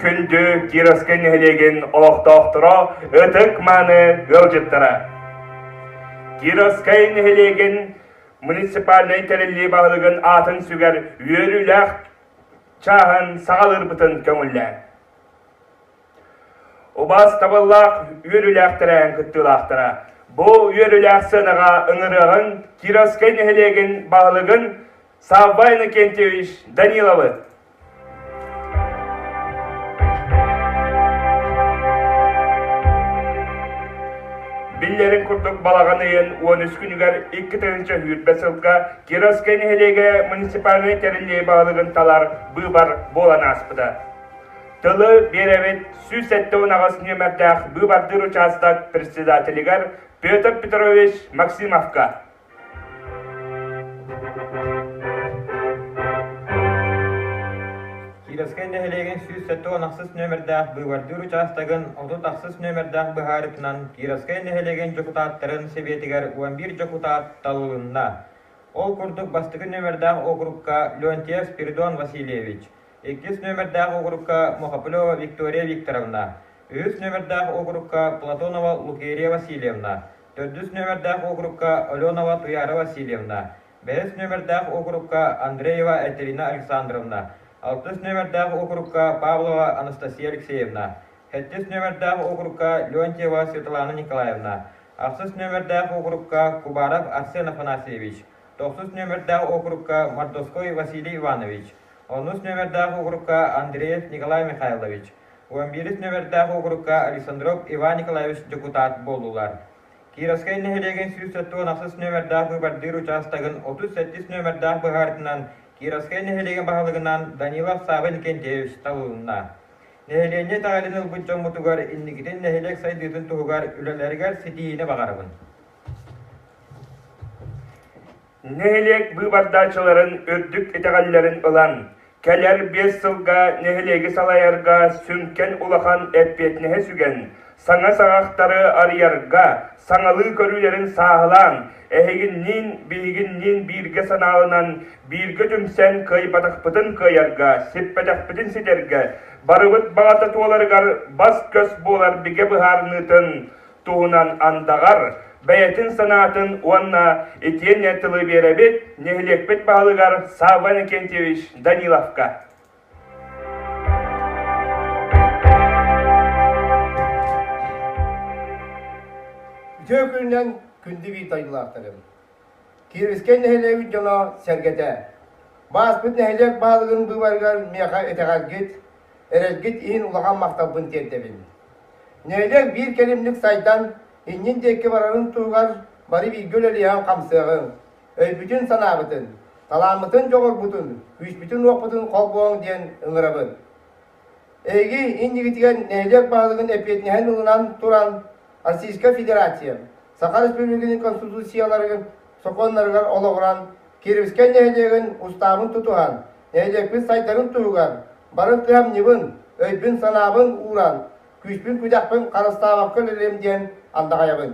күндү Кировскай нэһилиэгин олохтоохторо, ытык-мааны ыалдьыттара! Кировскай нэһилиэгин муниципальнай тэриллии баһылыгын аатын сүгэр үөрүүлээх чааһын саҕалыырбытын көҥүллээн. Убаастабыллаах үөрүүлээх тэрээһин кыттыылаахтара, бу үөрүүлээх сыанаҕа ыҥырыаҕыҥ Кировскай нэһилиэгин баһылыгын Савва Иннокентьевич Даниловы. Биллэрин курдук балаҕан ыйын 13 күнүгэр 2020 сылга Кировскай нэһилиэгэ муниципальнай тэриллии баһылыгын талар быыбар буолан ааспыта. Тылы биэрэбит 178 нүөмэрдээх быыбардыыр учаастак председателигэр Петр Петрович Максимовка. Кировскай нэһилиэгин 176 нүөмэрдээх быыбардыыр учаастагын 36 нүөмэрдээх быһаарыытынан Кировскай нэһилиэгин дьокутааттарын сэбиэтигэр 11 дьокутаат талылынна. Ол курдук бастакы нүөмэрдээх округка Леонтьев Спиридон Васильевич, иккис нүөмэрдээх округка Мохоплева Виктория Викторовна, үһүс нүөмэрдээх округка Платонова Лукерия Васильевна, төрдүс нүөмэрдээх округка Оленова Туяра Васильевна, бэһис нүөмэрдээх округка Андреева Этерина Александровна, алтыс нүөмэрдээх округка Павлова Анастасия Алексеевна, сэттис нүөмэрдээх округка Леонтьева Светлана Николаевна, ахсыс нүөмэрдээх округка Кубаров Арсен Афанасьевич, тохсус нүөмэрдээх округка Мордовской Василий Иванович, онус нүөмэрдээх округка Андреев Николай Михайлович, 11 нүөмэрдээх округка Александров Иван Николаевич дьокутаат буоллулар. Кировскай нэһилиэгин 176 нүөмэрдээх быыбардыыр учаастагын 37 нүөмэрдээх быһаарытынан Кировскай нэһилиэгин баһылыгынан Данилов Савва Никентьевич талылынна. Нэһилиэнньэ итэҕэлин ылбыт дьоммутугар инникитин нэһилиэк сайдыытын туһугар үлэлэригэр ситиһиини баҕарабын. Нэһилиэк быыбардааччыларын үрдүк итэҕэллэрин ылан, кэлэр 5 сылга нэһилиэги салайарга сүҥкэн улахан эппиэтинэһи сүгэн, саҥа саҕахтары арыйарга, саҥалыы көрүүлэрин сааһылаан, эһигинниин, биһигинниин бииргэ санааланан, бииргэ түмсэн кыайбатахпытын кыайарга, сиппэтэхпитин ситэргэ, барыбыт баҕата туоларыгар бас-көс буолар бигэ быһаарыныытын туһунан андаҕар, бэйэтин санаатын уонна итиэннэ тылы биэрэбит нэһилиэкпит баһылыгар Савва Иннокентьевич Даниловка. Үтүө күнүнэн күндү биир дойдулаахтарым! Кировскай нэһилиэгин дьоно сэргэтэ. Бааспыт нэһилиэк баһылыгын быыбарыгар миэхэ итэҕэлгит, эрэлгит иһин улахан махталбын тиэрдэбин. Нэһилиэк биир кэлимник сайдан, иннин диэки барарын туһугар бары бииргэ үлэлиэҕин хамсыаҕыҥ, өйбүтүн-санаабытын, талааммытын-дьоҕурбутун, күүспүтүн-уохпутун холбуоҥ диэн ыҥырабын. Эһиги иннигитигэр нэһилиэк баһылыгын эппиэтинэһин ылынан туран Российскай Федерация, Саха Республикатын Конституцияларыгар, сокуоннарыгар олоҕуран Кировскай нэһилиэгин устаабын тутуһан, нэһилиэкпит сайдарын туһугар бары кыһамньыбын, өйбүн-санаабын ууран, күүспүн-күдэхпин харыстаабакка үлэлиэм диэн андаҕайабын.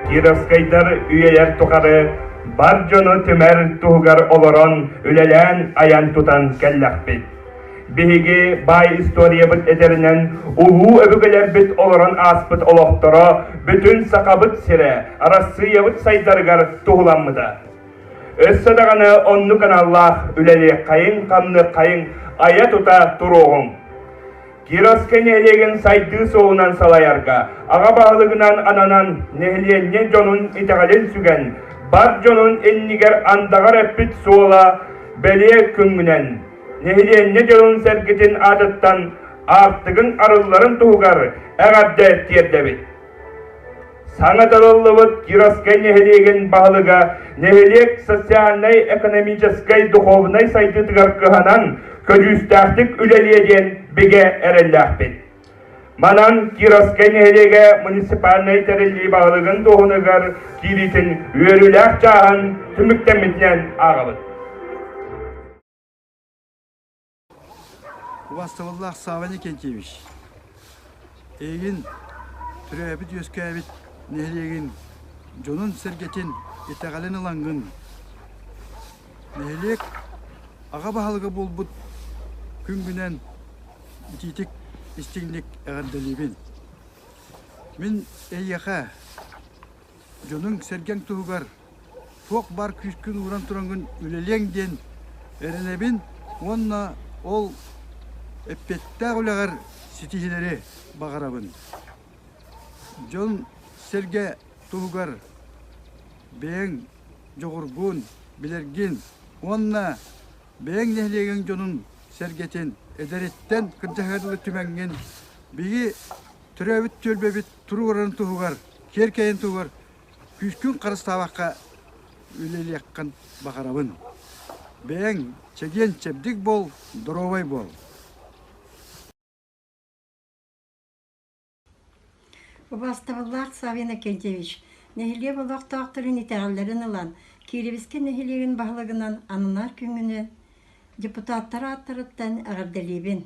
Кировскайдар үйэлэр тухары бар дьону түмэр туһугар олорон, үлэлээн, айан тутан кэллэхпит. Биһиги баай историябыт этэринэн, улуу өбүгэлэрбит олорон ааспыт олохторо бүтүн Сахабыт сирэ, Арассыыйабыт сайдарыгар туһуламмыта. Өссө даҕаны оннук аналлаах үлэлиэххэйиҥ-хамныаххайыҥ, айа-тута туруоҕуҥ. Кировскай нэһилиэгин сайдыы суолунан салайарга аҕа баһылыгынан ананан нэһилиэнньэ дьонун итэҕэлин сүгэн, бар дьонун иннигэр андаҕар эппит суола бэлиэ күҥҥүнэн, нэһилиэнньэ дьонун-сэргэтин аатыттан аартыгын арылларын туһугар эҕэрдэ тиэрдэбит. Саҥа талыллыбыт Кировскай нэһилиэгин баһылыга нэһилиэк социальнай-экономическай, духовнай сайдыытыгар кыһанан көдьүүстээхтик үлэлиэ диэн бигэ эрэллээхпит. Манан Кировскай нэһилиэгэ муниципальнай тэриллии баһылыгын туһунугар киириитин үөрүүлээх чааһын түмүктэммитинэн ааҕабыт. Убастабыллаах Савва Никентьевич, эйигин төрөөбүт-үөскээбит нэһилиэгин дьонун-сэргэтин итэҕэлин ылаҥҥын, нэһилиэк аҕа баһылыга буолбут күҥҥүнэн итиитик истиҥник эҕэрдэлиибин. Мин эйиэхэ дьонуҥ-сэргэҥ туһугар туох баар күүскүн ууран тураҥҥын үлэлиэҥ диэн эрэнэбин уонна ол эппиэттээх үлэҕэр ситиһиилэри баҕарабын. Дьон-сэргэ туһугар бэйэҥ дьоҕургун, билэргин уонна бэйэҥ нэһилиэгиҥ дьонун сэргэтин эдэриттэн кырдьаҕаһыгар дылы түмэҥҥин биһиги төрөөбүт түөлбэбит туругурарын туһугар, киэркэйин туһугар күүскүн харыстаабакка үлэлиэххин баҕарабын. Бэйэҥ чэгиэн-чэбдик буол, доруобай буол. Убаастабыллаах Саввин Акентьевич, нэһилиэк олохтоохторун итэҕэллэрин ылан, Киирибискэ нэһилиэгин баһылыгынан ананар күҥҥүнэн депутаттар ааттарыттан эҕэрдэлиибин.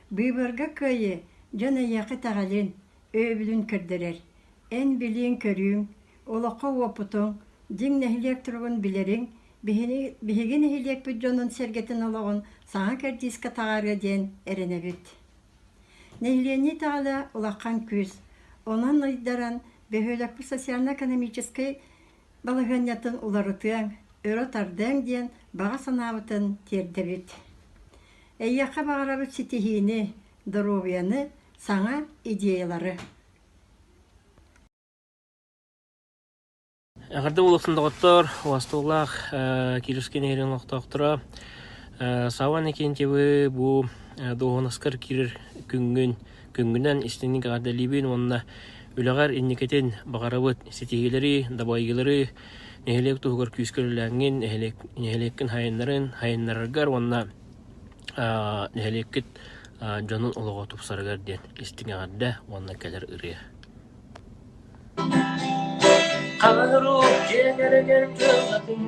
Быыбарга кыайыы дьон эйиэхэ итэҕэлин, өйөбүлүн көрдөрөр. Эн билииҥ-көрүүҥ, олоххо уопутуҥ, дьиҥ нэһилиэк туругун билэриҥ биһиги нэһилиэкпит дьонун-сэргэтин олоҕун саҥа кэрдиискэ таҕаарыа диэн эрэнэбит. Нэһилиэнньэ итэҕэлэ улахан күүс. Онон ыйдаран бөһүөлэкпит социально-экономическай балаһыанньатын уларытыаҥ, өрө тардыаҥ диэн баҕа санаабытын тиэрдэбит. Эйиэхэ баҕарабыт ситиһиини, доруобуйаны, саҥа идеялары. Эҕэрдэ буолуохтун доҕоттор, убастыылаах Кировскай нэһилиэгин олохтоохторо. Савва Иннокентьевы бу дуоһунаскар киирэр күҥҥүн күҥҥүнэн истиҥник эҕэрдэлиибин уонна үлэҕэр инникитин баҕарабыт ситиһиилэри, дабайыылары, нэһилиэк туһугар күүскэ үлэлээҥҥин, нэһилиэккин хайыннарын, хайыннараргар уонна нэһилиэккит дьонун олоҕо тупсарыгар диэн истиҥ эҕэрдэ уонна кэлэр ырыа. Хаҥыруу дьиэ кэргэн дьылҕатын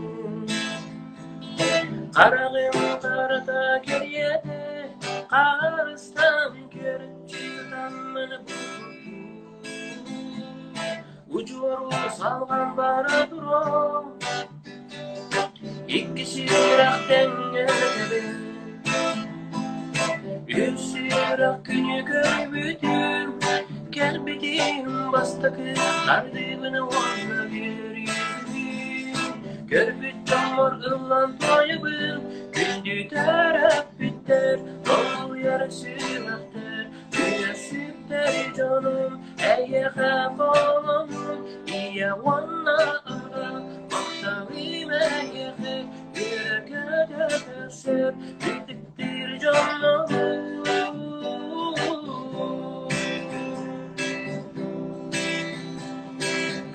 Хараҕым харата кэриэтэ Харыстан көрүччү таммын Удьуору салҕан бара туруом Икки сүрэх тэҥҥэ тэбэн Үс сүрэх күнү көрбүтүм Кэлбитим бастакы хардыыбын уонна үөрүүбүн Көрбүт дьоммор ыллан туойабын Күндү төрөппүттэр долгуйар сүрэхтэр Үөсүктэр дьонум эйиэхэ холонум Ийэ уонна аҕа махталым эйиэхэ Үөрэ-көтө көрсөр ытыктыыр дьоннорум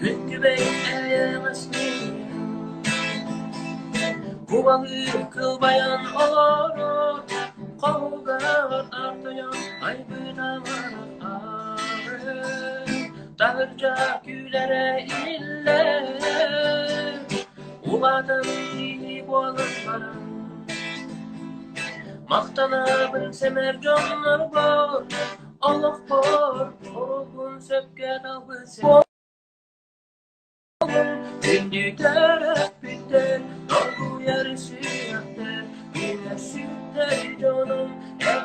Күн күбэй эйэҕэс Кубалыы кылбайан олорор Хоһугар артыйан айбыта Таһырдьа күлэрэ иһиллэр Улаатан киһи буолан баран Махтанабын сэмэр дьоннорбор Олохпор орукун сөпкө талбыт Күндү төрөппүттэр, долгуйар сүрэхтэр, үөрсүттэр дьон.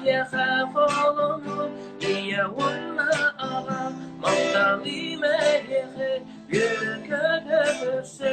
Эйиэхэ холонуу, ийэ уонна аҕа, махталым эйиэхэ, үөрэ-көтө көрсө.